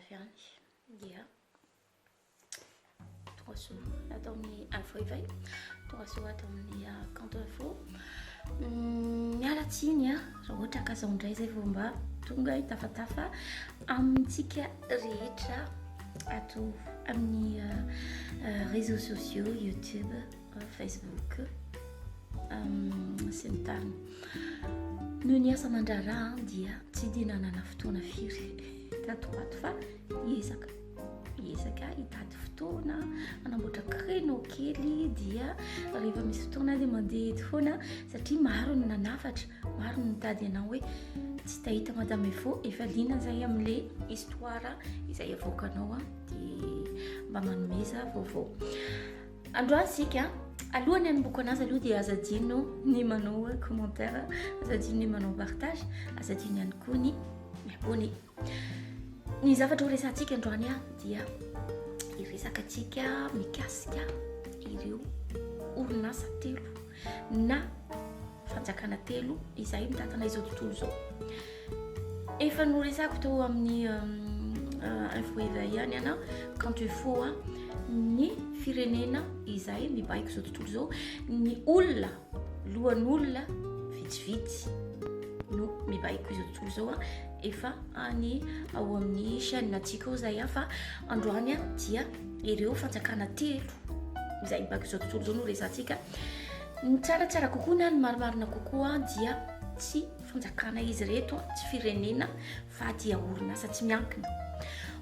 andafy any dia tonga soa ato amin'ny info éveil, tonga soa ato amin'ny Kanto Info. Miala tsiny a, raha ohatra ka zao indray zay vao mba tonga hitafatafa amintsika rehetra ato amin'ny réseaux sociaux, YouTube, Facebook sy ny tariny. Noho ny asa aman-draharaha dia tsy dia nanana fotoana firy tato ho ato fa hiezaka hiezaka hitady fotoana hanamboatra créneau kely dia rehefa misy fotoana dia mandeha eto foana satria maro ny nanafatra, maro ny nitady anao hoe tsy tahita Madame Efo, efa liana zay amin'le histoire izay avoakanao dia mba manomeza vaovao. Androany isika, alohan'ny hanomboka anazy aloha dia aza adino ny manao commentaire, aza adino ny manao partage, aza adino ihany koa ny mi-abonner. Ny zavatra ho resahantsika androany dia hiresaka antsika mikasika ireo orinasa telo na fanjakana telo izay mitantana izao tontolo izao. Efa noresako tao amin'ny info éveil ihany ana quand il faut ny firenena izay mibaiko izao tontolo izao, ny olona lohan'olona vitsivitsy no mibaiko izao tontolo izao efa any ao amin'ny chaîne antsika ao izay fa androany dia ireo fanjakana telo izay mibaiko izao tontolo izao no resahantsika. Ny tsaratsara kokoa na ny marimarina kokoa dia tsy fanjakana izy ireto, tsy firenena fa dia orinasa tsy miankina.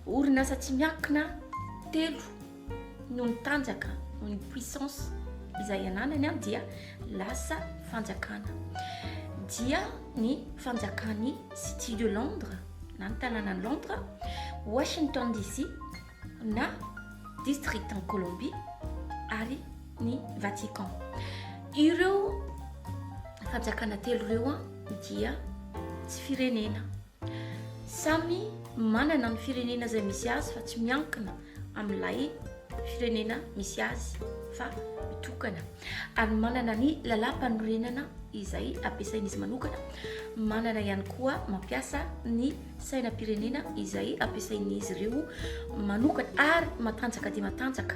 Orinasa tsy miankina telo noho ny tanjaka, noho ny puissance izay ananany dia lasa fanjakana. Dia ny fanjakan'ny City de Londres na ny tanànan'i Londres, Washington DC na District en Colombie ary ny Vatican. Ireo fanjakana telo ireo dia tsy firenena. Samy manana ny firenena izay misy azy fa tsy miankina amin'ilay firenena misy azy fa mitokana. Ary manana ny lalàm-panorenana izay ampiasain'izy manokana. Manana ihany koa mampiasa ny sainam-pirenena izay ampiasain'izy ireo manokana ary matanjaka dia matanjaka.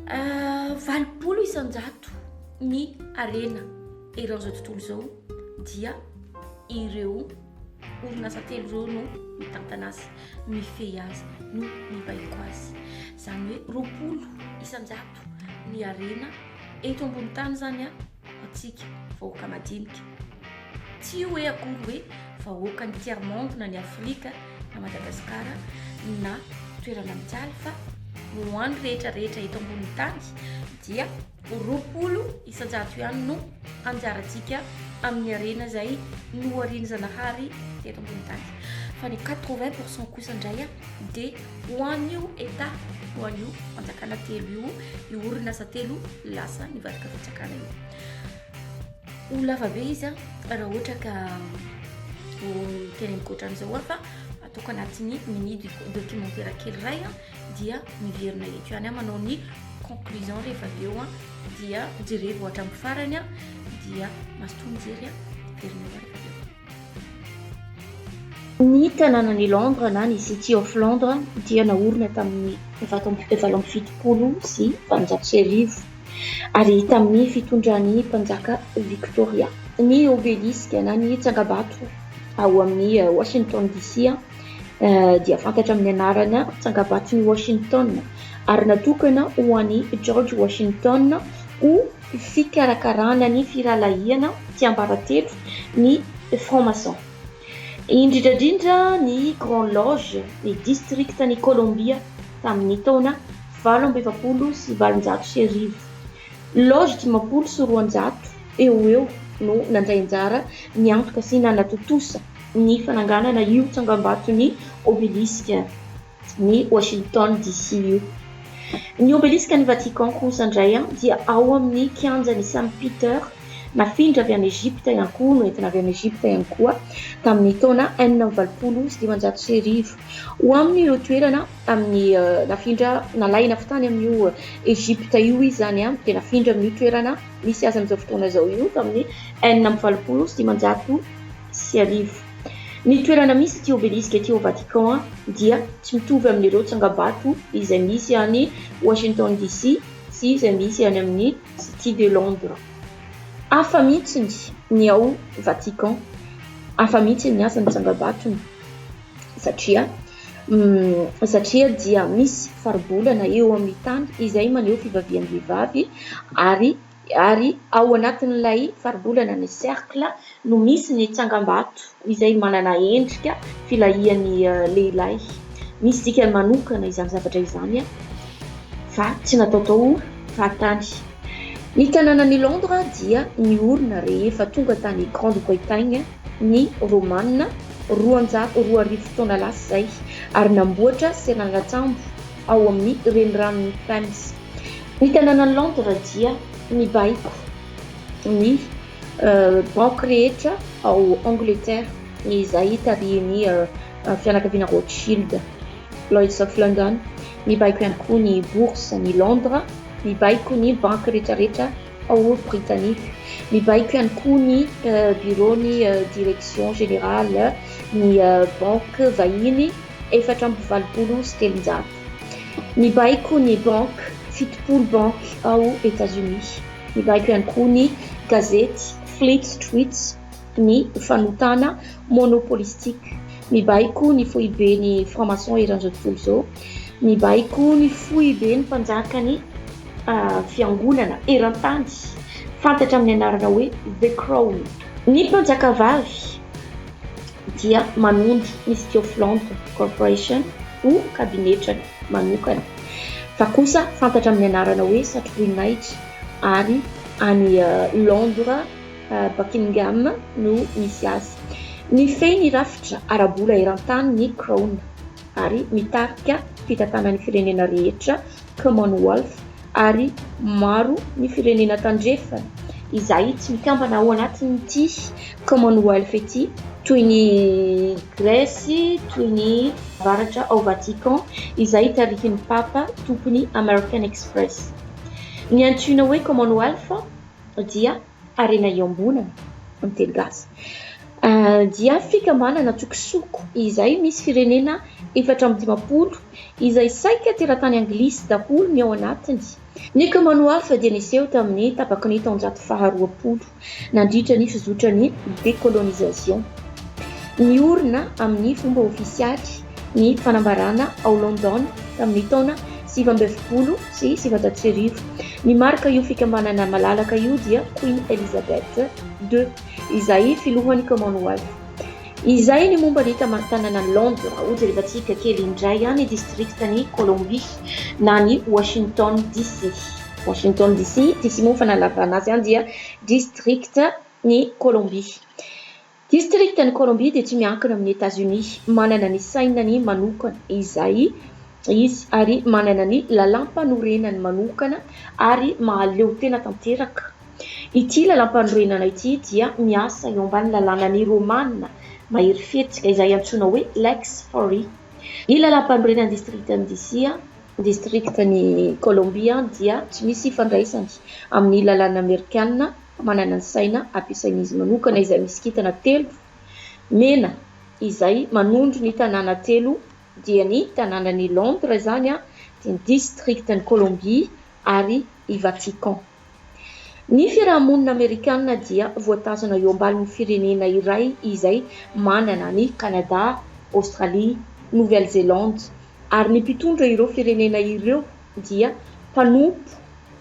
80 isan-jato ny harena eran'izao tontolo izao dia ireo orinasa telo ireo no mitantana azy, mifehy azy, no mibaiko azy. Izany hoe 20 isan-jato ny harena eto ambony tany izany antsika vahoaka madinika. Tsy hoe akory hoe vahoakan'ny tiers monde na ny Afrika na Madagasikara na toerana mijaly fa ho an'ny rehetra rehetra eto ambonin'ny tany dia 20% ihany no anjarantsika amin'ny harena izay noharian'i Zanahary teto ambonin'ny tany. Fa ny 80% kosa indray dia ho an'io Etat, ho an'io fanjakana telo io, io orinasa telo lasa nivadika fanjakana io. Ho lava be izy an, raha ohatra ka ho teneniko ohatran'izao aho fa ataoko anatin'ny mini documentaire kely iray an, dia miverina eto ihany aho manao ny conclusion rehefa avy eo an, dia jerevo hatramin'ny farany an, dia mazotoa mijery an, miverina eo aho rehefa avy eo. Ny tanànan'i Londres na ny City of Londres dia naorina tamin'ny 1878 ary tamin'ny fitondran'ny mpanjaka Victoria. Ny obelisque na ny tsangambato ao amin'ny Washington DC dia fantatra amin'ny anarana Tsangambaton'i Washington ary natokana ho an'i George Washington ho fikarakarana ny firahalahiana tsiambaratelo ny franc-maçon. Indrindra indrindra ny Grand Loge ny distriktan'i Columbia tamin'ny taona 1848. Loge 250 eo ho eo no nandray anjara niantoka sy nanatontosa ny fananganana io tsangambaton'ny obelisque. ny Washington DC io. Ny Obélisque an'i Vatican kosa indray dia ao amin'ny kianjan'i Saint Peter, nafindra avy any Egypta ihany koa, noentina avy any Egypta ihany koa tamin'ny taona 1886. Ho amin'ireo toerana amin'ny nafindra, nalaina avy tany amin'io Egypta io izy izany dia nafindra amin'io toerana misy azy amin'izao fotoana izao io tamin'ny 1586. Ny toerana misy ity obélisque ity ao Vatican dia tsy mitovy amin'ireo tsangambato izay misy any Washington DC sy izay misy any amin'ny City de Londres. Hafa mihitsy ny ao Vatican, hafa mihitsy ny asan'ny tsangambatony satria satria dia misy faribolana eo amin'ny tany izay maneho fivavian'ny vehivavy ary ary ao anatin'ilay faribolana ny cercle no misy ny tsangambato izay manana endrika filahian'ny lehilahy. Misy dikany manokana izany zavatra izany fa tsy nataotao fahatany. Ny tanànan'i Londres dia niorina rehefa tonga tany Grande-Bretagne ny Romana 2002 taona lasa izay ary namboatra seranan-tsambo ao amin'ny reniranon'i Thames. Ny tanànan'i Londres dia mibaiko ny banky rehetra ao Angleterre izay tarihin'ny fianakaviana Rothschild, Lloyds of London. Mibaiko ihany koa ny bourse ny Londres, mibaiko ny banky rehetrarehetra ao Britanique. Mibaiko ihany koa ny bureau-n'ny direction générale ny banky vahiny 384. Mibaiko ny banky 70 banky ao Etazonia. Mibaiko ihany koa ny gazety Fleet Street ny fanotana monopolistique. Mibaiko ny foiben'ny franc-maçon eran'izao tontolo izao. Mibaiko ny foiben'ny mpanjakan'ny fiangonana eran-tany fantatra amin'ny anarana hoe The Crown. Ny mpanjakavavy dia manondro ny City of London Corporation ho kabinetrany manokana, fa kosa fantatra amin'ny anarana hoe satroboninahitra ary any Londres Buckingham no misy azy. Mifehy ny rafitra ara-bola eran-tany ny Crown ary mitarika fitantanan'ny firenena rehetra Commonwealth ary maro ny firenena tandrefana izay tsy mikambana ao anatin'ity Commonwealth ity toy ny Gresy, toy ny avaratra ao Vatican izay tarihin'ny Papa tompon'ny American Express. Ny antsoina hoe Commonwealth dia harena iombonana amin'ny teny gasy dia fikambanana an-tsokosoko izay misy firenena 54 izay saika teratany anglisy daholo ny ao anatiny. Ny Commonwealth dia niseho tamin'ny tapaky ny taonjato faha-20 nandritra ny fizotran'ny décolonisation. Niorina amin'ny fomba ofisialy ny fanambarana ao London tamin'ny taona 1949. Ny marika io fikambanana malalaka io dia Queen Elizabeth ii, izay filohan'ny Commonwealth. Izay ny momba ny tanànan'i Londres. Hojerevantsika kely indray ny distrikan'i Columbia na ny Washington DC. Washington DC, DC moa fanalavana azy dia distrikan'i Columbia. Distrikan'i Columbia dia tsy miankina amin'i Etazonia, manana ny sainany manokana izay izy ary manana ny lalàmpanorenany manokana ary mahaleo tena tanteraka. Ity lalàmpanorenana ity dia miasa eo ambany lalànan'ny Romana mahery fihetsika izay antsoina hoe Lex Fori. Ny lalàmpanorenan'ny distrikan'i DC, distrikan'i Columbia dia tsy misy ifandraisany amin'ny lalàna amerikana manana ny saina ampiasain'izy manokana izay misy kintana telo mena izay manondro ny tanàna telo dia ny tanànan'i Londres izany dia ny distrikan'i Columbia ary i Vatican. Ny fiarahamonina amerikana dia voatazona eo ambanin'ny firenena iray izay manana an'i Kanada, Aostralia, Nouvelle-Zélande ary ny mpitondra ireo firenena ireo dia mpanompo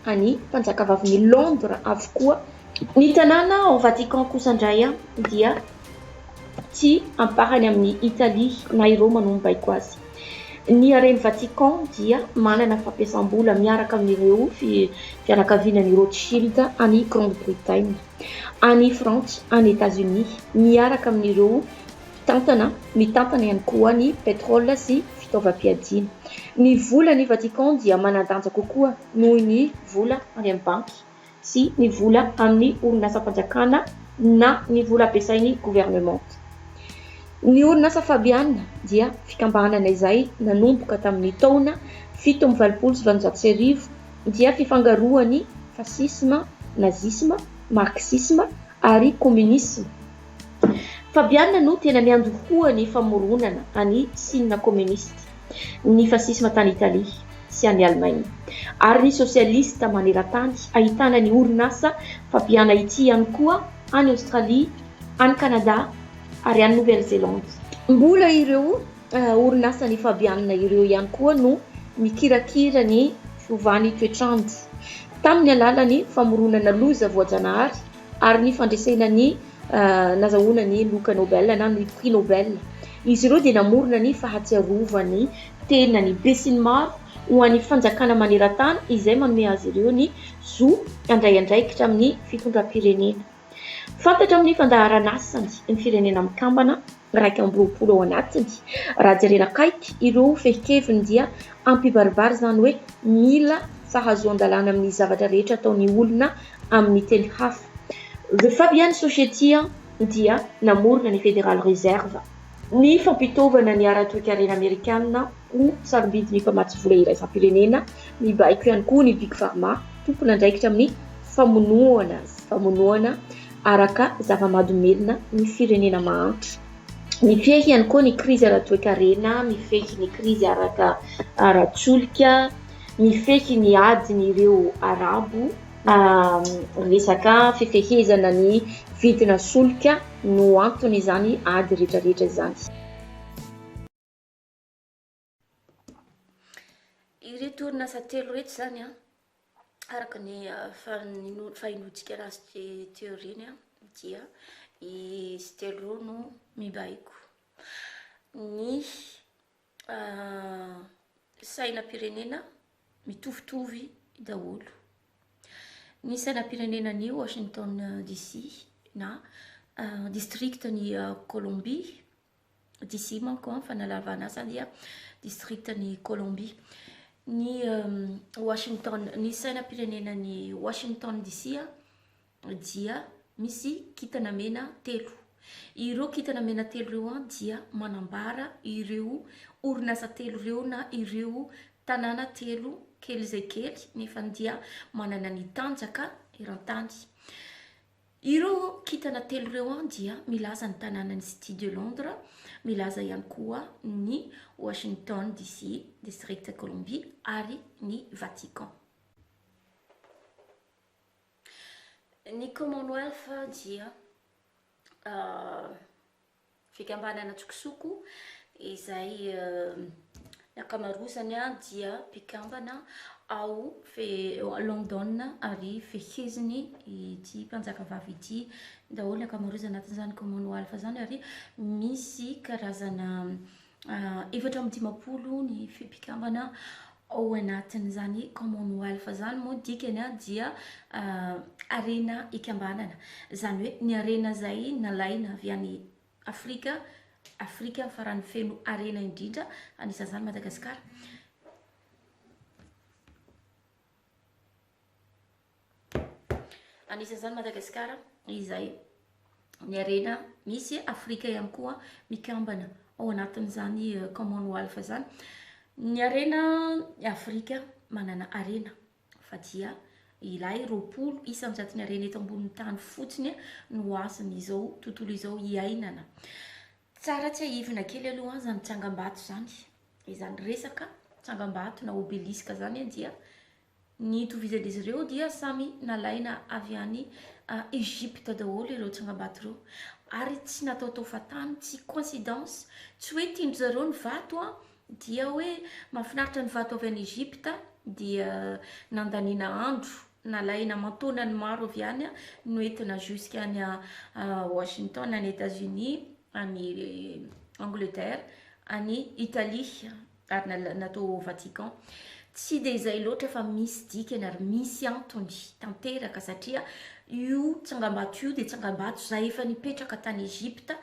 an'i mpanjakavavin'i Londres avokoa. Ny tanàna ao Vatican kosa indray dia tsy ampahany amin'i Italia na i Roma no mibaiko azy. Ny haren'i Vatican dia manana fampiasam-bola miaraka amin'ireo fianakaviana ny Rothschild any Grande-Bretagne, any Frantsa, any Etazonia, miaraka amin'ireo mpitantana mitantana ihany koa ny pétrole sy fitaovam-piadiana. Ny volan'i Vatican dia manan-danja kokoa noho ny vola any amin'ny banky. sy ny vola amin'ny orinasam-panjakana na ny vola ampiasain'ny governemanta. Ny orinasa Fabian dia fikambanana izay nanomboka tamin'ny taona 1887 dia fifangaroan'ny fasisma, nazisma, marksisma ary kominisma. Fabiana no tena niandohoa ny famoronana an'i Sina kominista, ny fasisma tany Italia sy any Alemaina, ary ny sosialista maneran-tany, ahitana ny orinasa Fabiana ity ihany koa any Aostralia, any Kanada ary any Nouvelle-Zélande. Mbola ireo orinasan'i Fabiana ireo ihany koa no mikirakira ny fiovan'ny toetr'andro, tamin'ny alalan'ny famoronana loza voajanahary ary ny fandresena ny nazahoana ny loka Nobel na ny prix Nobel. Izy ireo dia namorona ny fahatsiarovan'ny tenany besinimaro ho an'ny fanjakana maneran-tany izay manome azy ireo ny zo handray andraikitra amin'ny fitondram-pirenena. Fantatra amin'ny fandaharan'asany ny Firenena Mikambana 21 ao anatiny. Raha jerena akaiky ireo fehin-keviny dia hampibaribary izany hoe mila fahazoan-dalàna amin'ny zavatra rehetra ataon'ny olona amin'ny teny hafa. The Fabian Society dia namorona ny Federal Reserve, ny fampitaovana ny ara-toekarena amerikana ho sarobidin'ny mpamatsy vola iraisam-pirenena, mibaiko ihany koa ny Big Pharma, tompon'andraikitra amin'ny famonoana famonoana araka zava-mahadomelina ny firenena mahantra. Mifehy ihany koa ny krizy ara-toekarena, mifehy ny krizy araka ara-tsolika, mifehy ny adin'ireo Arabo, resaka fifehezana ny vidina solika no anton'izany ady rehetrarehetra izany. Ireto orinasa telo ireto izany an, araka ny fahenoantsika anazy teo ireny an, dia izy telo ireo no mibaiko ny sainam-pirenena mitovitovy daholo. Ny sainam-pirenenan'i Washington DC na district-n'i Colombie, DC manko an, fanalavana azy dia district-n'i Colombie. Ny Washington, ny sainam-pirenenan'i Washington DC dia misy kintana mena telo. Ireo kintana mena telo ireo dia manambara ireo orinasa telo ireo na ireo tanàna telo kely izay kely nefa dia manana ny tanjaka eran-tany. Ireo kintana telo ireo dia milaza ny tanànan'i City de Londres, milaza ihany koa ny Washington DC, District Columbia ary ny Vatican. Ny Commonwealth dia fikambanana an-tsokosoko izay ny ankamaroazany dia mpikambana ao London ary feheziny ity mpanjakavavy ity daholo ny ankamaroazany anatin'izany Commonwealth izany ary misy karazana 54 ny mpikambana ao anatin'izany Commonwealth izany moa dikany dia harena ikambanana, izany hoe ny harena izay nalaina avy any Afrika, Afrika farany feno harena indrindra, anisan'izany Madagasikara. Anisan'izany Madagasikara izay ny harena misy, Afrika ihany koa mikambana ao anatin'izany Commonwealth izany. Ny harena Afrika manana harena fa dia ilay 20 isan-jaton'ny harena eto ambonin'ny tany fotsiny no azon'izao tontolo izao iainana. Tsara tsiahivina kely aloha izany tsangambato izany, izany resaka tsangambato na obélisque izany dia Ny itovizan'izy ireo dia samy nalaina avy any Egypte daholo ireo tsangambato ireo ary tsy nataotao fahatany, tsy coïncidence, tsy hoe tian-dry zareo ny vato an, dia hoe mahafinaritra ny vato avy any Egypte dia nandaniana andro, nalaina aman-taonany maro avy any noentina jusqu'à any Washington any Etats-Unis, any Angleterre, any Italie. ary natao ao Vatican. Tsy dia izay loatra fa misy dikany ary misy antony tanteraka satria io tsangambato io dia tsangambato izay efa nipetraka tany Egypte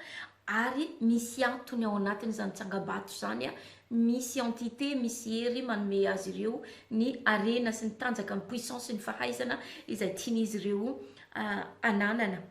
ary misy antony ao anatin'izany tsangambato izany, misy entité, misy hery manome azy ireo ny harena sy ny tanjaka, ny puissance sy ny fahaizana izay tian'izy ireo ananana.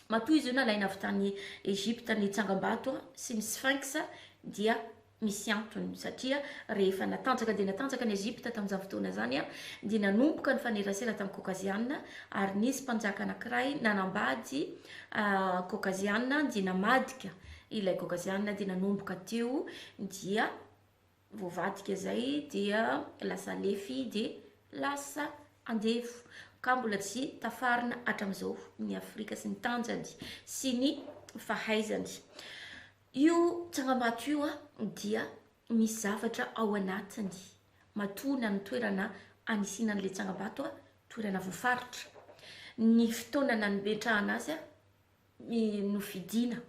Matoa izy io nalaina avy tany Egypte ny tsangambato sy ny sphinx dia. Misy antony, satria rehefa natanjaka dia natanjaka ny Egypta tamin'izany fotoana izany, dia nanomboka nifanerasera tamin'ny Kaokaziana, ary nisy mpanjaka anankiray nanambady Kaokaziana, dia namadika ilay Kaokaziana, dia nanomboka teo dia voavadika izay, dia lasa lefy, dia lasa andevo, ka mbola tsy tafarina hatramin'izao ny Afrika sy ny tanjany sy ny fahaizany. Io tsangambato io dia misy zavatra ao anatiny, matoa na ny toerana anisiana an'ilay tsangambato toerana voafaritra, ny fotoana nametrahana azy nofidiana,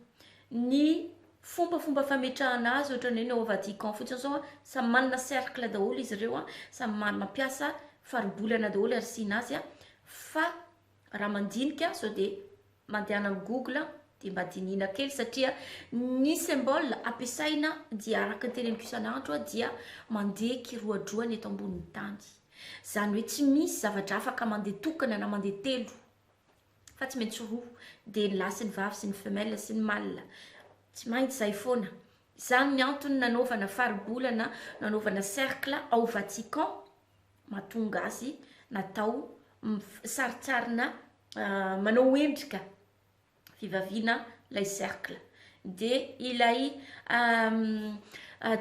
ny fombafomba fametrahana azy ohatran'ny hoe ny ao Vatican fotsiny izao samy manana cercle daholo izy ireo, samy mampiasa faribolana daholo asiana azy fa raha mandinika sao dia Mandehana amin'ny google dia mba dinihina kely satria ny symbole ampiasaina dia araka ny teneniko isan'andro dia mandeha kiroadroany eto ambonin'ny tany. Izany hoe tsy misy zavatra afaka mandeha tokana na mandeha telo fa tsy maintsy roa dia ny lahy sy ny vavy sy ny femelle sy ny mâle. Tsy maintsy izay foana. Izany ny antony nanaovana faribolana, nanaovana cercle ao Vatican mahatonga azy natao sarintsarina manao endrika fivaviana ilay cercle dia ilay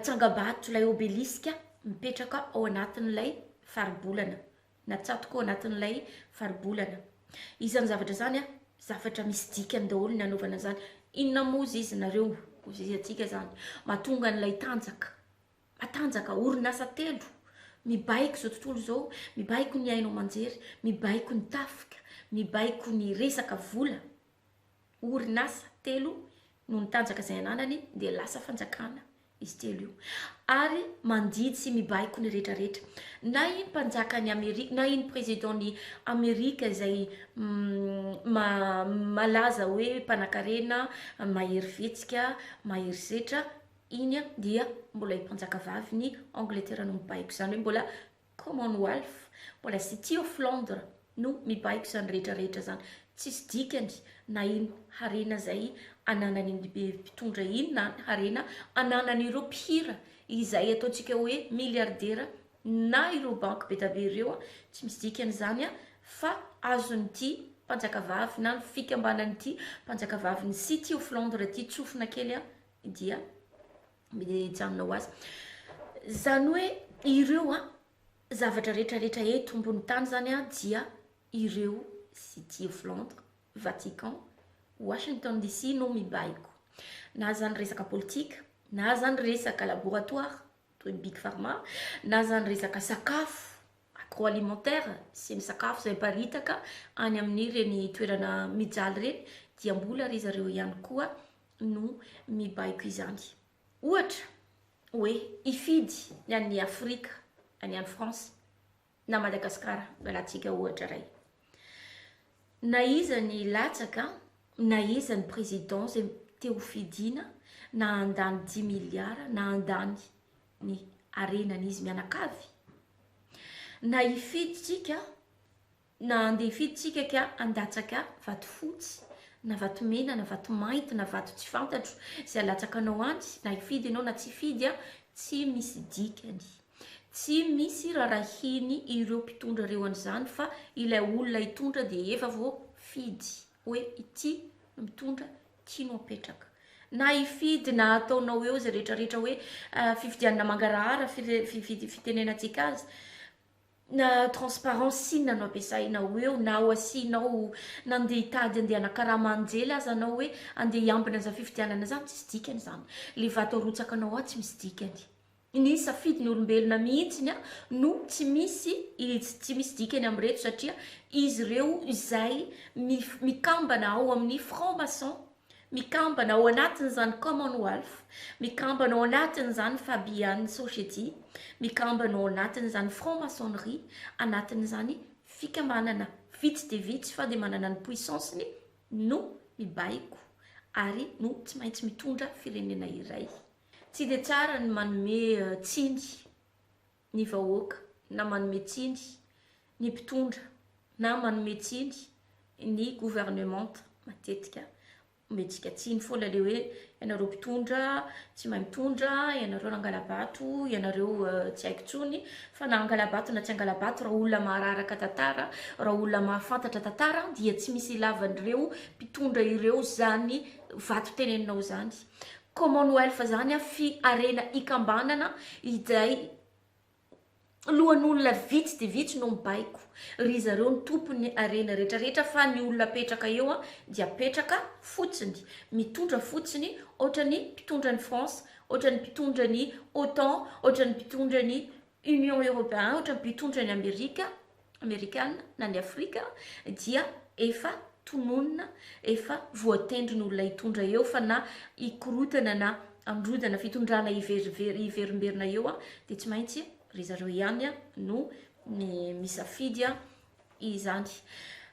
tsangambato ilay obelisque mipetraka ao anatin'ilay faribolana natsatoka ao anatin'ilay faribolana. Izany zavatra izany an, zavatra misy dikany daholo ny anaovana an'izany. Inona moa ozy izy nareo, ozy izy antsika izany, mahatonga an'ilay tanjaka. Matanjaka, orinasa telo, mibaiko izao tontolo izao, mibaiko ny haino aman-jery, mibaiko ny tafika, mibaiko ny resaka vola. Orinasa telo noho ny tanjaka izay ananany dia lasa fanjakana izy telo io. Ary mandidy sy mibaiko ny rehetrarehetra. Na iny mpanjakan'i Amerika, na iny président-n'i Amerika izay malaza hoe mpanankarena, mahery fihetsika, mahery setra, iny dia mbola i mpanjakavavin'i Angletera no mibaiko izany hoe mbola Commonwealth, mbola City of Londres no mibaiko izany rehetra rehetra izany. Tsisy dikany na iny harena izay ananan'iny mpitondra iny na harena ananan'ireo mpihira izay ataontsika hoe milliardaire na ireo banky be dia be ireo, tsy misy dikany izany fa azon'ity mpanjakavavy na ny fikambanan'ity mpanjakavavin'ny City of Londres ity tsofina kely dia mijanona ho azy. Izany hoe ireo an, zavatra rehetra rehetra eto ambony tany izany an dia ireo City of Londres, Vatican, Washington DC no mibaiko. Na izany resaka politika, na izany resaka laboratoire toy ny Big Pharma, na izany resaka sakafo agroalimentaire sy ny sakafo izay miparitaka any amin'ireny toerana mijaly ireny dia mbola ry zareo ihany koa no mibaiko izany. Ohatra hoe hifidy ny an'i Afrika, ny any France na Madagasikara, alatsika ohatra iray. Na iza ny latsaka, na iza ny président izay te ho fidiana, na handany dix milliards, na handany ny harenan'izy mianakavy, na hifidy tsika Na andeha hifidy tsika ka handatsaka vato fotsy na vato mena na vato mainty na vato tsy fantatro izay alatsakanao any na hifidy ianao na tsy hifidy an, tsy misy dikany. Tsy misy rarahiny ireo mpitondra ireo an'izany fa ilay olona hitondra dia efa voafidy hoe ity no mitondra, ity no apetraka. Na hifidy na ataonao eo izay rehetra rehetra hoe fifidianana mangarahara fitenenantsika azy, Na transparence inona no ampiasainao eo na ho asianao na andeha hitady andeha hanakarama anjely aza anao hoe andeha hiambina an'izany fifidianana izany tsisy dikany izany. Le vato arotsakanao ao tsy misy dikany. Ny safidin'ny olombelona mihitsiny no tsy misy tsy misy dikany amin'ireto satria izy ireo izay mikambana ao amin'ny franc maçon Mikambana ao anatin'izany Commonwealth, mikambana ao anatin'izany Fabian Society, mikambana ao anatin'izany Franc-maçonnerie, anatin'izany fikambanana vitsy dia vitsy fa dia manana ny puissance-ny no mibaiko ary no tsy maintsy mitondra firenena iray. Tsy dia tsara ny manome tsiny ny vahoaka na manome tsiny ny mpitondra na manome tsiny ny gouvernementa matetika. Omentsika tsiny foana le hoe ianareo mpitondra tsy mahay mitondra, ianareo nangala-bato, ianareo tsy haiko intsony, fa na hangala-bato na tsy hangala-bato raha olona mahararaka tantara, raha olona mahafantatra tantara dia tsy misy ilavan'ireo mpitondra ireo zany vato teneninao zany. Commonwealth zany fiharena ikambanana izay Lohan'olona vitsy dia vitsy no mibaiko. Ry zareo no tompon'ny harena rehetra rehetra fa ny olona apetraka eo dia apetraka fotsiny. Mitondra fotsiny ohatran'ny mpitondra ny France, ohatran'ny mpitondra ny OTAN, ohatran'ny mpitondra ny Union Européen, ohatran'ny mpitondra ny Amerika, Amerikana na ny Afrika dia efa tononina, efa voatendry ny olona hitondra eo fa na hikorotana na handrodana fitondrana hiverimberina eo dia tsy maintsy ry zareo ihany no misafidy izany.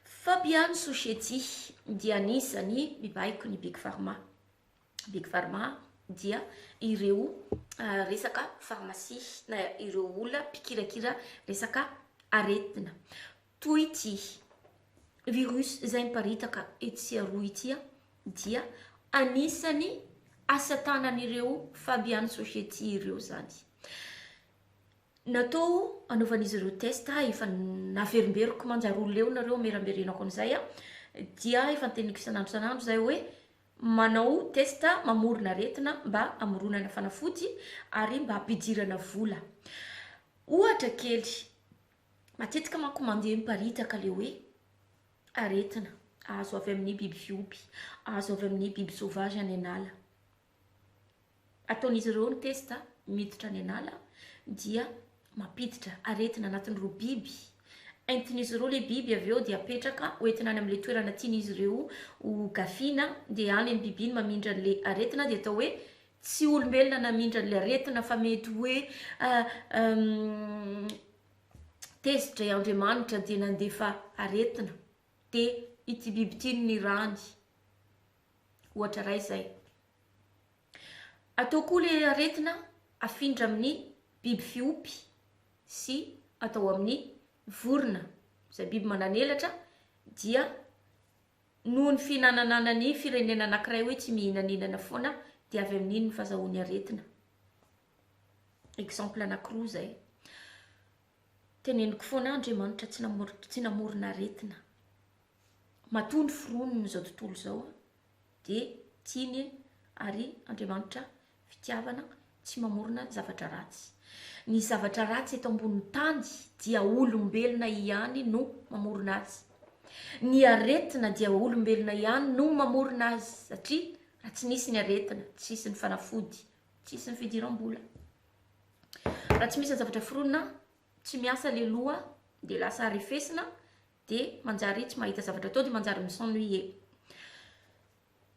Fabian Society dia anisan'ny mibaiko ny Big Pharma. Big Pharma dia ireo resaka pharmacie na ireo olona mpikirakira resaka aretina. Toy ity virus izay miparitaka etsy sy aroa ity dia anisan'ny asa tanan'ireo Fabian Society ireo izany. Natao hanaovan'izy ireo test, efa naverimberiko manjary ho leo nareo hamerimberenako an'izay dia efa noteneniko isan'andro isan'andro izay hoe Manao test mamorona aretina mba hamoronana fanafody ary mba hampidirana vola. Ohatra kely, matetika manko mandeha miparitaka le hoe aretina azo avy amin'ny biby fiompy, azo avy amin'ny biby sauvage any an'ala. Ataon'izy ireo ny test miditra any an'ala dia mampiditra aretina anatin'ireo biby. Entin'izy ireo ilay biby avy eo dia apetraka hoentina any amin'ilay toerana tian'izy ireo ho gafiana dia any ny biby iny mamindra an'ilay aretina dia atao hoe tsy olombelona namindra an'ilay aretina fa mety hoe tezitra i Andriamanitra dia nandefa aretina dia ity biby ity no nirahany. Ohatra iray izay. Atao koa ilay aretina afindra amin'ny biby fiompy sy atao amin'ny vorona, izay biby manan'elatra dia noho ny fihinananana ny firenena anankiray hoe tsy mihinaninana foana dia avy amin'iny ny fazahoany aretina. Exemple anankiroa izay. Teneniko foana Andriamanitra tsy tsy namorona aretina. Matoa ny foroniny izao tontolo izao dia tiany ary Andriamanitra fitiavana tsy mamorona zavatra ratsy. Ny zavatra ratsy eto ambonin'ny tany dia olombelona ihany no mamorona azy. Ny aretina dia olombelona ihany no mamorona azy satria raha tsy nisy ny aretina, tsy hisy ny fanafody, tsy hisy ny fidiram-bola. Raha tsy misy ny zavatra foronina, tsy miasa le loha dia lasa arefesina dia manjary tsy mahita zavatra atao dia manjary mi-s'ennuyer.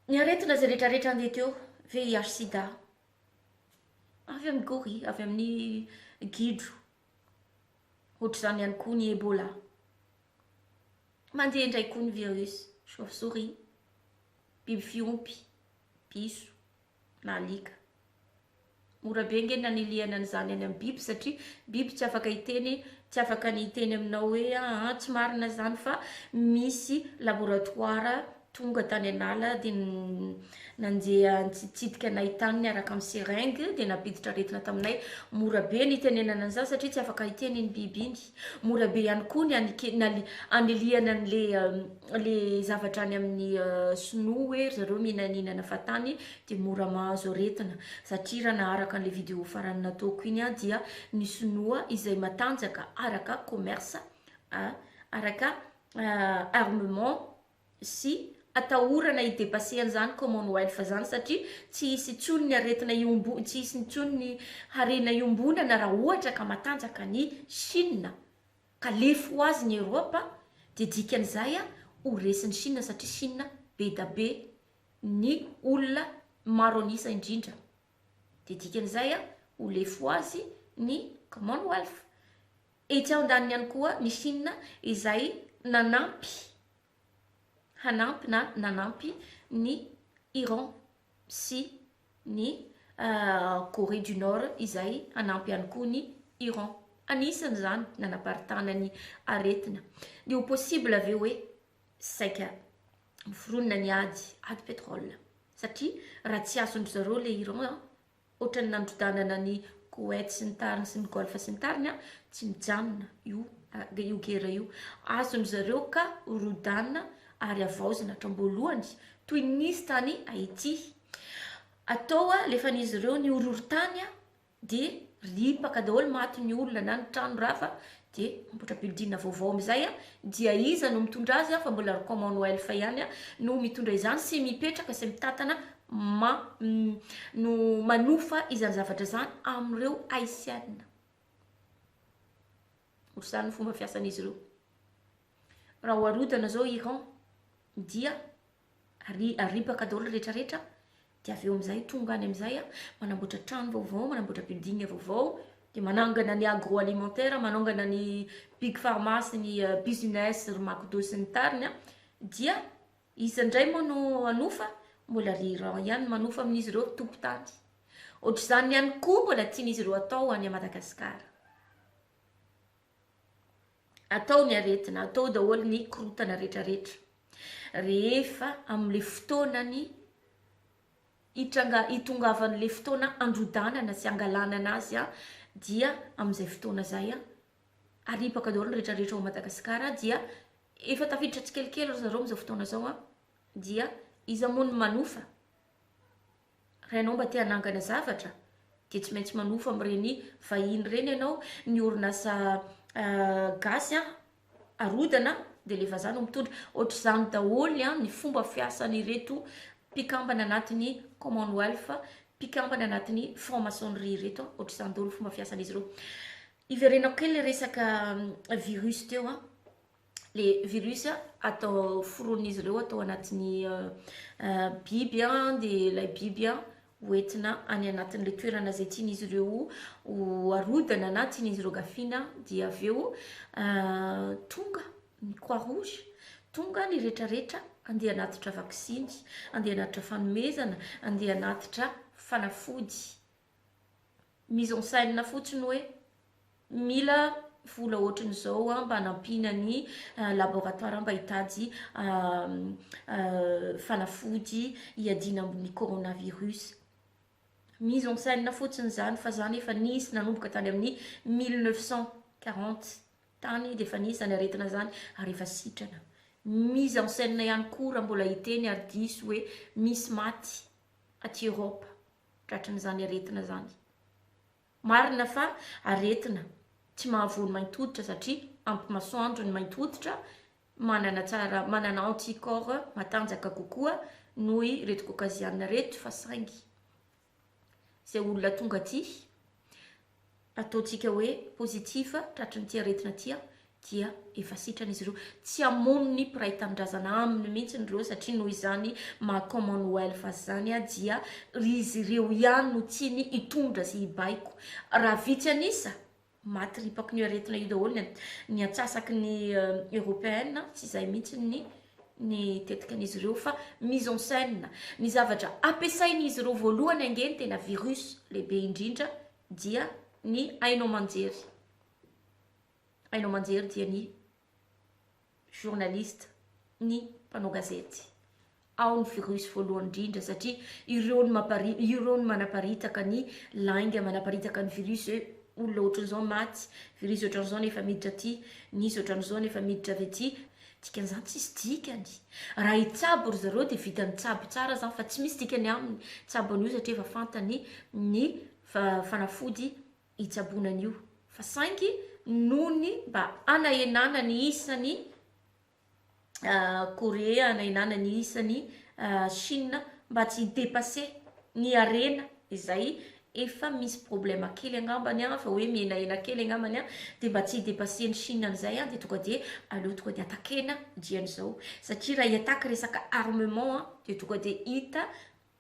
Ny aretina izay retraretra andeha teo, VIH sida, avy amin'ny gorille, avy amin'ny gidro, ohatr'izany ihany koa ny Ebola. Mandeha indray koa ny virus, chauve souris, biby fiompy, piso. na alika. Mora be ange ny nanilihana an'izany any amin'ny biby satria biby tsy afaka hiteny, tsy afaka ny hiteny aminao hoe aa tsy marina izany fa misy laboratoire tonga tany an'ala dia nandeha nitsiditsidika anay tany niaraka amin'ny seringue dia nampiditra aretina taminay. Mora be ny hitenenana an'izany satria tsy afaka hiteny iny biby iny. Mora be ihany koa ny anilihana an'le le zavatra any amin'ny sinoa hoe ry zareo mihinaninana fahatany dia mora mahazo aretina satria raha naharaka an'le vidéo farany nataoko iny aho dia ny sinoa izay matanjaka araka commerce araka armement sy atahorana hi depasser an'izany commonwealth zany satria tsy hisy intsony ny aretina iombo tsy hisy intsony ny harena iombonana raha ohatra ka matanjaka ny Chine. Ka lefy ho azy ny Europe dia dikan'izay ho resin'i Chine satria Chine be da be ny olona maro an'isa indrindra dia dikan'izay ho lefy ho azy ny Commonwealth. Etsy andaniny ihany koa ny Chine izay nanampy hanampy na nanampy ny Iran sy ny Corée du Nord izay hanampy ihany koa ny Iran. Anisany izany nanaparitahana ny aretina. Dia ho possible ve hoe saika Miforonona ny ady, ady pétrole. Satria raha tsy azon-dry zareo le Iran an, ohatran'ny nandrodanana an'i Koweït sy ny tariny sy ny Golfe sy ny tariny an, tsy mijanona io io guerre io. Azon-dry zareo ka rodanina ary havaozina hatrам-boalohany toy ny nisy tany Haïti. Atao alefan'izy ireo ny horohorontany dia ripaka daholo maty ny olona na ny trano rava dia mamboatra building vaovao amin'izay a, dia iza no mitondra azy a, fa mbola ry commonwealth ihany a no mitondra izany sy mipetraka sy mitantana ma no manofa izany zavatra izany amin'ireo haitiana. Ohatr'izany ny fomba fiasan'izy ireo. Raha ho arodana izao Iran dia Ary aripaka daholo rehetra rehetra dia avy eo amin'izay tonga any amin'izay manamboatra trano vaovao, manamboatra building vaovao, dia manangana ny agroalimentaire, manangana ny big pharma sy ny business ry McDo sy ny tariny an, dia iza indray moa no hanofa? Mbola ry Iran ihany no manofa amin'izy ireo tompon-tany. Ohatr'izany ihany koa mbola tian'izy ireo atao any Madagasikara. Atao ny aretina, atao daholo ny korontana rehetrarehetra. Rehefa amin'ilay fotoanany hitranga, hitongavan'ilay fotoana handrodanana sy hangalanana azy dia amin'izay fotoana izay aripaka daholo ny rehetrarehetra ao Madagasikara dia efa tafiditra tsikelikely ry zareo amin'izao fotoana izao dia iza moa no manofa? Raha ianao mba te hanangana zavatra dia tsy maintsy manofa amin'ireny vahiny ireny ianao, ny orinasa gasy an, arodana dia ilay vazaha no mitondra. Ohatr'izany daholo ny fomba fiasan'ireto mpikambana anatin'ny Commonwealth, mpikambana anatin'ny franc-maçonnerie ireto an, ohatr'izany daholo ny fomba fiasan'izy ireo. Iverenako kely ilay resaka virus teo an. le virus atao foronin'izy ireo atao anatin'ny biby an, dia ilay biby an hoentina any anatin'ilay toerana izay tian'izy ireo ho arodana na tian'izy ireo gafiana dia avy eo tonga ny croix rouge, tonga ny retraretra andeha hanatitra vaksiny, andeha hanatitra fanomezana, andeha hanatitra fanafody. Mise en scène fotsiny hoe mila vola ohatran'izao mba hanampiana ny laboratoire mba hitady fanafody hiadiana amin'ny coronavirus. Mise en scène fotsiny izany fa izany efa nisy nanomboka tany amin'ny 1940 tany dia efa nisy izany aretina izany ary efa sitrana. Mise en scène ihany koa raha mbola hiteny ary diso hoe misy maty aty Europe. tratran'izany aretina izany. Marina fa aretina tsy mahavoa ny mainty hoditra satria ampy masoandro ny mainty hoditra, manana tsara, manana anticorps matanjaka kokoa noho ireto caucasiana ireto fa saingy izay olona tonga aty ataontsika hoe positif tratran'ity aretina ity dia efa sitrana izy ireo. Tsy hamono ny mpiray tanindrazana aminy mihitsy ireo satria noho izany maha commonwealth azy izany dia izy ireo ihany no tiany hitondra sy hibaiko. Raha vitsy an'isa, maty ripaky ny aretina io daholo ny ny antsasaky ny européenne, tsy izay mihitsy ny ny tetikan'izy ireo fa mise en scène. Ny zavatra ampiasain'izy ireo voalohany ange ny tena virus lehibe indrindra dia ny haino aman-jery. Haino aman-jery dia ny journaliste, ny mpanao gazety. Ao ny virus voalohany indrindra satria ireo no mampari- ireo no manaparitaka ny lainga, manaparitaka ny virus hoe olona ohatran'izao maty, virus ohatran'izao nefa miditra aty, nisy ohatran'izao nefa miditra avy aty. Dikan'izany tsisy dikany. Raha hitsabo ry zareo dia vita mitsabo tsara zany fa tsy misy dikany aminy tsabo an'io satria efa fantany ny fanafody hitsaboana an'io fa saingy noho ny mba hanahenana ny isan'ny Korea, hanahenana ny isan'ny Chine mba tsy hi-depasser ny harena izay efa misy problème kely angambany an, fa hoe mihenahena kely angambany an, dia mba tsy hi-depasser ny Chine an'izay an, dia tonga dia aleo tonga dia atakena dian'izao satria raha hi-attaque resaka armement an, dia tonga dia hita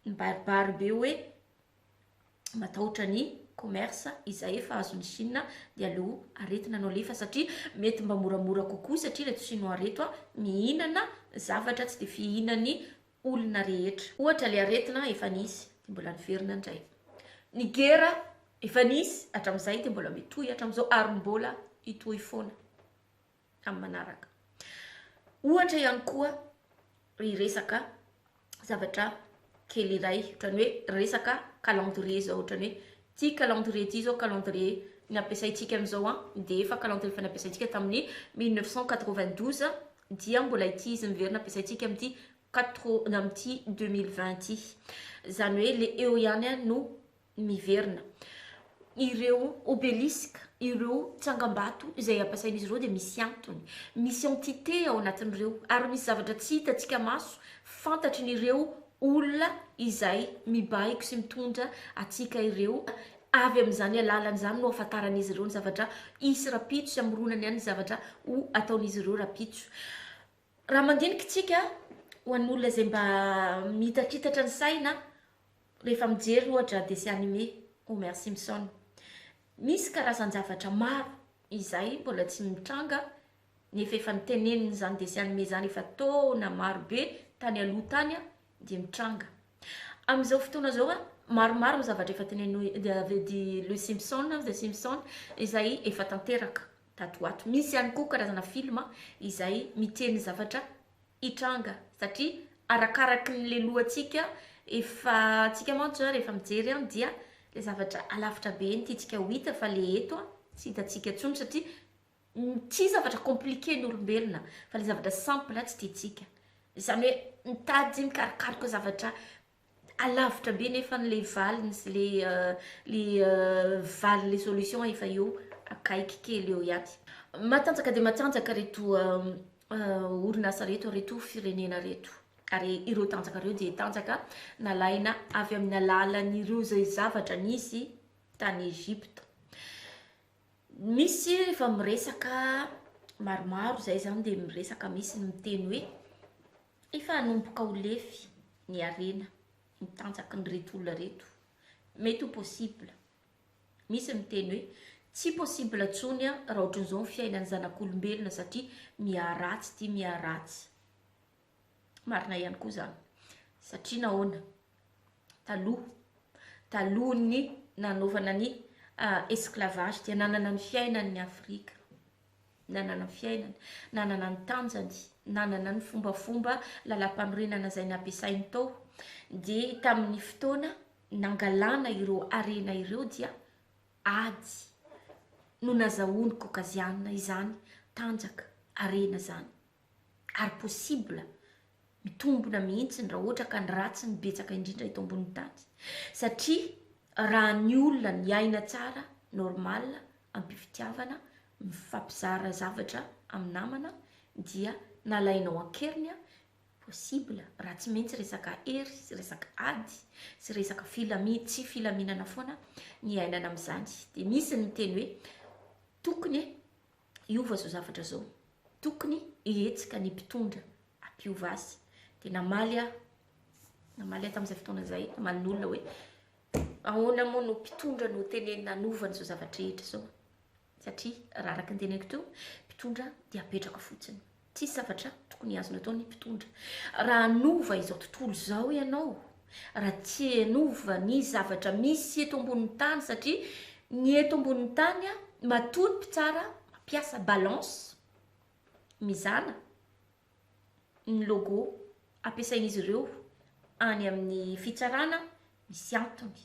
mibaribary be hoe matahotra ny commerce izay efa azon'i Chine dia aleo aretina no alefa satria mety mba moramora kokoa satria ireto chinois ireto mihinana zavatra tsy dia fihinan'ny olona rehetra. Ohatra ilay aretina efa nisy dia mbola niverina indray. Ny guerre efa nisy hatramin'izay dia mbola mitohy hatramin'izao ary mbola hitohy foana amin'ny manaraka. Ohatra ihany koa. Hiresaka zavatra kely iray, ohatran'ny hoe resaka calendrier zao, ohatran'ny hoe ity calendrier ity zao calendrier ny ampiasaintsika amin'izao an, dia efa calendrier efa nampiasaintsika tamin'ny 1992 dia mbola ity izy miverina ampiasaintsika amin'ity quatre amin'ity 2020 ity. Izany hoe le eo ihany no miverina. Ireo obélisque, ireo tsangambato izay ampiasain'izy ireo dia misy antony, misy entité ao anatin'ireo ary misy zavatra tsy hitantsika maso fantatry ny ireo olona izay mibaiko sy mitondra antsika ireo, avy amin'izany alalany izany no ahafantaran'izy ireo ny zavatra hisy rapitso sy hamoronany ny zavatra ho ataon'izy ireo rapitso. Raha mandinika isika, ho an'ny olona izay mba mihitatritatra ny saina, rehefa mijery ohatra dessin animé Homer Simpson, misy karazan-javatra maro izay mbola tsy mitranga nefa efa notenenin'izany dessin animé izany efa taona maro be tany aloha tany dia mitranga. Amin'izao fotoana izao, maromaro ny zavatra efa tenenin'i Le Simpson, The Simpson, izay efa tanteraka. tato ho ato. Misy ihany koa karazana film izay miteny zavatra hitranga satria arakaraky ny le lohantsika efa tsika mantsy zao rehefa mijery an dia le zavatra alavitra be ny tiantsika ho hita fa le eto an tsy hitantsika intsony satria mitia zavatra compliqué ny olombelona fa le zavatra simple tsy tiantsika. Izany hoe mitady mikarokaroka zavatra Alavitra be nefa le valiny sy le le valiny le solution efa eo akaiky kely eo ihany. Matanjaka dia matanjaka reto orinasa reto, reto firenena reto. Ary ireo tanjaka ireo dia tanjaka nalaina avy amin'ny alalan'ireo izay zavatra nisy tany Egypte. Misy rehefa miresaka maromaro izay izany dia miresaka misy ny miteny hoe Efa hanomboka ho lefy ny harena, ny tanjakin'ireto olona ireto. Mety ho possible. Misy miteny hoe tsy possible intsony raha ohatran'izao ny fiainan'ny zanak'olombelona satria miharatsy ity miharatsy. Marina ihany koa izany. Satria nahoana? Taloha, talohan'ny nanaovana ny esclavage dia nanana ny fiainany ny Afrika. Nanana ny fiainany, nanana ny tanjany, nanana ny fombafomba lalampanorenana izay nampiasainy tao, dia tamin'ny fotoana nangalana ireo harena ireo dia ady no nazahoan'ny Kaokaziana izany tanjaka, harena izany. Ary possible, mitombina mihitsy raha ohatra ka ny ratsy no betsaka indrindra eto ambonin'ny tany. Satria raha ny olona niaina tsara, normal, am-pifitiavana, mifampizara zavatra amin'ny namana dia nalainao an-keriny an, possible raha tsy maintsy resaka hery sy resaka ady sy resaka filami- tsy filaminana foana ny iainana amin'izany. Dia misy ny miteny hoe tokony hiova izao zavatra izao, tokony hihetsika ny mpitondra hampiova azy. Dia namaly aho, namaly aho tamin'izay fotoana izay, namaly ny olona hoe ahoana moa no mpitondra no tenenina hanova an'izao zavatra rehetra izao? Satria raha araka ny teneniko teo, mpitondra dia apetraka fotsiny. Tsisy zavatra tokony azony atao ny mpitondra. Raha hanova izao tontolo izao ianao, raha tsy hanova ny zavatra misy eto ambonin'ny tany, satria ny eto ambonin'ny tany matoa ny mpitsara mampiasa balance, mizana, ny logo ampiasain'izy ireo any amin'ny fitsarana misy antony.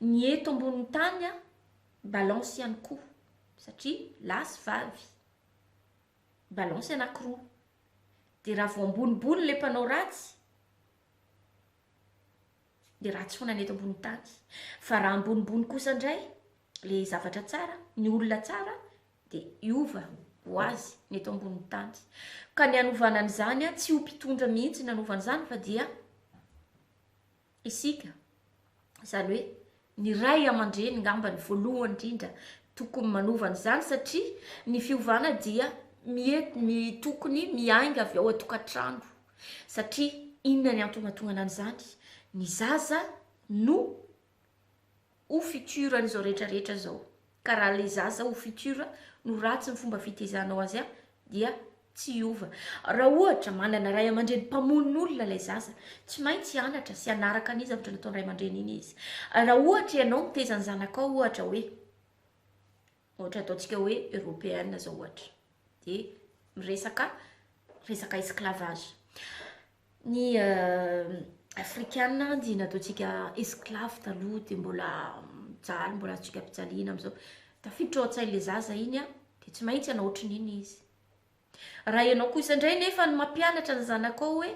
Ny eto ambonin'ny tany balance ihany koa satria lahy sy vavy, balance anankiroa. Dia raha vao ambonimbony ilay mpanao ratsy dia ratsy foana ny eto ambonin'ny tany. Fa raha ambonimbony kosa indray ilay zavatra tsara, ny olona tsara dia hiova ho azy ny eto ambonin'ny tany. Ka ny hanovana an'izany tsy ho mpitondra mihitsy ny hanova an'izany fa dia isika, izany hoe ny ray aman-dreny ngamba ny voalohany indrindra tokony manova an'izany satria ny fiovana dia mie- tokony miainga avy ao an-tokantrano satria inona ny antony mahatonga an'izany? Ny zaza no ho futur an'izao rehetra rehetra zao, ka raha le zaza ho futur no ratsy ny fomba fitaizanao azy an dia tsy hiova, raha ohatra manana ray aman-dreny mpamono olona ilay zaza tsy maintsy hianatra sy hanaraka ny zavatra nataon'ny ray aman-dreny iny izy, raha ohatra ianao mitaiza ny zanakao ohatra hoe ohatra ataontsika hoe européenne zao ohatra de miresaka resaka esclavage. Ny afrikana dia nataontsika esclave taloha dia mbola mijaly, mbola azontsika ampijaliana amin'izao. Tafiditra ao an-tsain'ilay zaza iny an, dia tsy maintsy hanao ohatran'iny izy. Raha ianao kosa indray nefa no mampianatra ny zanakao hoe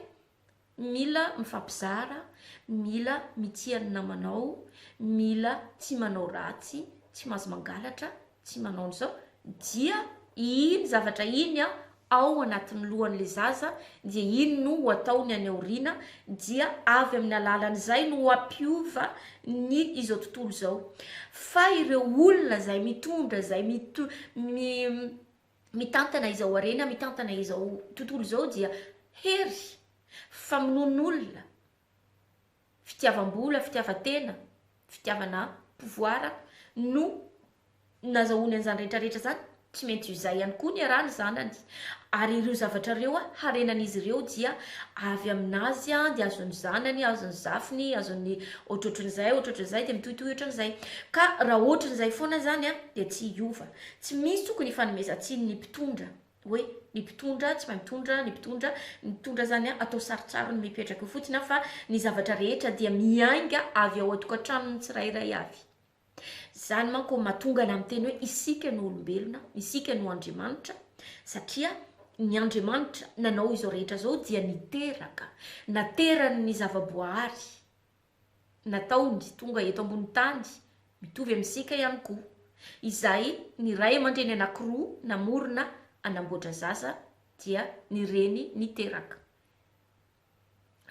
mila mifampizara, mila mitia ny namanao, mila tsy manao ratsy, tsy mahazo mangalatra, tsy manao an'izao, dia iny zavatra iny an, ao anatin'ny lohan'ilay zaza dia iny no ho ataony any aoriana, dia avy amin'ny alalan'izay no hampiova ny izao tontolo izao. Fa ireo olona izay mitondra, izay mito- mi- mitantana izao harena, mitantana izao tontolo izao dia hery, famonoan'olona, fitiavam-bola, fitiavan-tena, fitiavana pouvoir no nazahoany an'izany rehetra rehetra izany, tsy maintsy izay ihany koa niaraha ny zanany, ary ireo zavatra ireo harenan'izy ireo dia avy aminazy dia azon'ny zanany, azon'ny zafiny, azon'ny ohatrohatran'izay, ohatrohatran'izay dia mitohitohy ohatran'izay, ka raha ohatran'izay foana izany dia tsy hiova. Tsy misy tokony hifanomezan-tsiny ny mpitondra hoe ny mpitondra tsy mahay mitondra, ny mpitondra, ny mpitondra zany an atao sarotsarony mipetraka eo fotsiny an fa ny zavatra rehetra dia miainga avy ao an-tokantranon'ny tsirairay avy. Zany manko mahatonga anah miteny hoe isika no olombelona, isika no Andriamanitra satria ny Andriamanitra nanao izao rehetra izao dia niteraka, naterany ny zava-boahary. nataony tonga eto ambony tany mitovy amintsika ihany koa, izay ny ray aman-dreny anankiroa namorona hanamboatra zaza dia ny reny niteraka.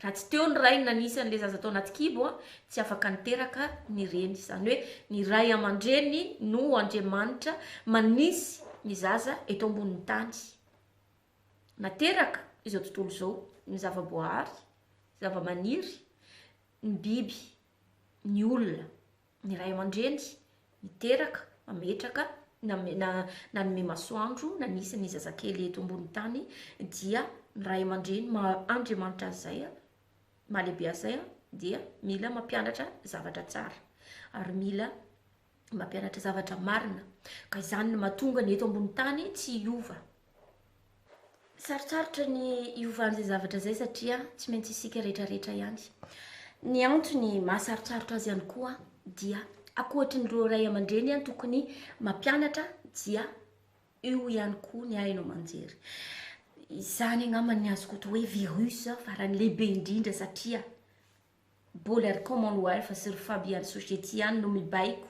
Raha tsy teo ny rainy nanisy an'ilay zaza tao anaty kibo tsy afaka niteraka ny reny. Izany hoe ny ray aman-dreny no Andriamanitra manisy ny zaza eto ambonin'ny tany. Nateraka izao tontolo izao ny zava-boahary, zava-maniry, ny biby, ny olona, ny ray aman-dreny, niteraka, mametraka, nanome masoandro, nanisy ny zazakely eto ambony tany dia ny ray aman-dreny maha Andriamanitra azy izay, maha lehibe azy izay dia mila mampianatra zavatra tsara ary mila mampianatra zavatra marina ka izany no mahatonga ny eto ambony tany tsy hiova. Sarotsarotra ny hiovan'izay zavatra izay satria tsy maintsy isika rehetrarehetra ihany. Ny antony mahasarotsarotra azy ihany koa dia ankoatrin'ireo ray aman-dreny tokony mampianatra dia eo ihany koa ny haino aman-jery. Izany angamba ny azoko atao hoe virus farany lehibe indrindra satria Mbola ry Commonwealth sy ry Fabian Society ihany no mibaiko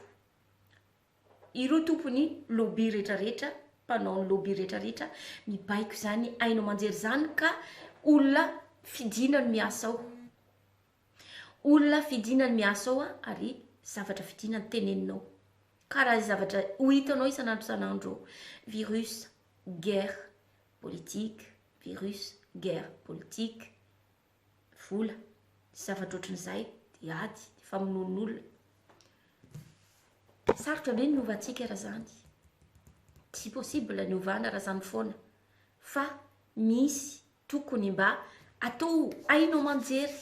ireo tompony lobby retraretra, mpanao ny lobby retraretra mibaiko izany haino aman-jery izany ka olona fidiana no miasa ao. Olona fidiana no miasa ao ary zavatra fidiana no tenenina ao. Karaha zavatra ho hitanao isan'andro isan'andro eo. Virus, guerre, politique, virus, guerre, politique. vola, sy zavatra ohatran'izay, dia ady, dia famonoan'olona. Sarotra be ny hovantsika raha zany. Tsy possible ny hovana raha zany foana. Fa misy tokony mba atao haino aman-jery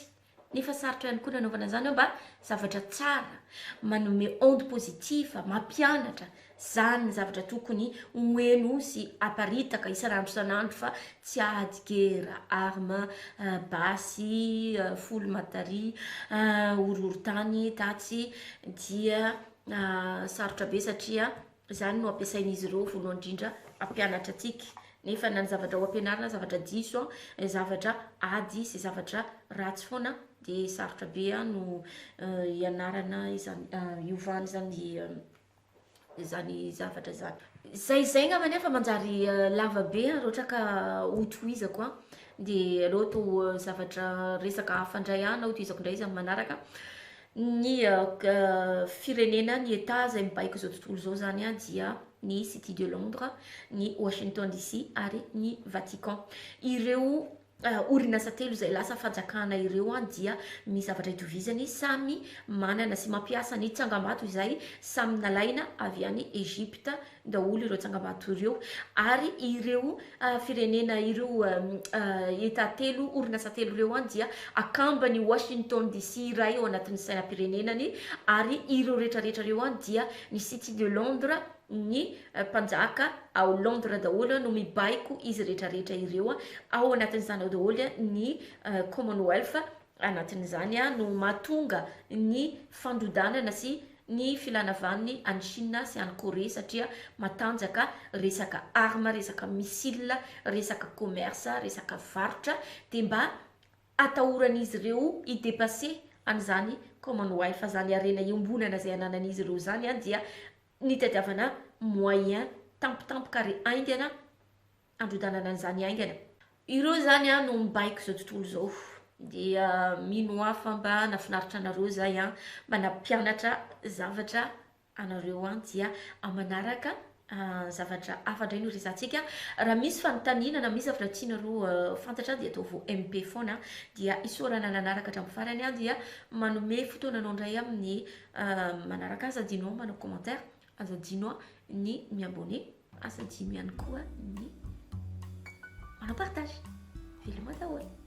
nefa sarotra ihany koa ny anaovana an'izany hoe mba zavatra tsara, manome onde positive, mampianatra, Zany ny zavatra tokony ho heno sy aparitaka isan'andro isan'andro fa tsy ady, guerre, arme, basy, folo matari, horohorontany tatsy dia sarotra be satria zany no ampiasain'izy ireo voalohany indrindra hampianatra antsika nefa na ny zavatra ho ampianarina zavatra diso an, zavatra ady sy zavatra ratsy foana dia sarotra be no hianarana izany hiovana izany izany zavatra izany. Zay izay angamba nefa manjary lava be raha ohatra ka hotohizako an, de aleo atao zavatra resaka hafa indray an, na hotohizako indray izy amin'ny manaraka. Ny firenena, ny Etat izay mibaiko izao tontolo izao izany an dia ny City de Londres, ny Washington DC ary ny Vatican. Ireo Orinasa telo izay lasa fanjakana ireo dia misy zavatra itovizany, samy manana sy mampiasa ny tsangambato izay samy nalaina avy any Egypte daholo ireo tsangambato ireo, ary ireo firenena ireo Etat telo, orinasa telo ireo dia akambany Washington DC iray ao anatin'ny sainam-pirenenany, ary ireo rehetrarehetra ireo dia ny City de Londres. ny mpanjaka ao Londres daholo no mibaiko izy rehetra rehetra ireo, ao anatin'izany ao daholo ny Commonwealth, anatin'izany no mahatonga ny fandrodanana sy ny filana vaniny any Chine sy any Corée satria matanjaka resaka arme, resaka missile, resaka commerce, resaka varotra dia mba atahoran'izy ireo hi depasser an'izany Commonwealth izany harena iombonana izay ananan'izy ireo izany dia nitadiavana moyen tampotampoka ary haingana handrodanana an'izany haingana. Ireo izany no mibaiko izao tontolo izao. Dia mino aho fa mba nafinaritra anareo izay an, mba nampianatra zavatra anareo an, dia amin'ny manaraka zavatra hafa indray no resahantsika. Raha misy fanontaniana na misy zavatra tianareo fantatra dia ataovy MP foana. Dia isaorana nanaraka hatramin'ny farany an, dia manome fotoana anao indray amin'ny manaraka. Aza adino manao commentaire, aza adino ny mi-abonner, aza adino ihany koa ny manao partage. Veloma daholo.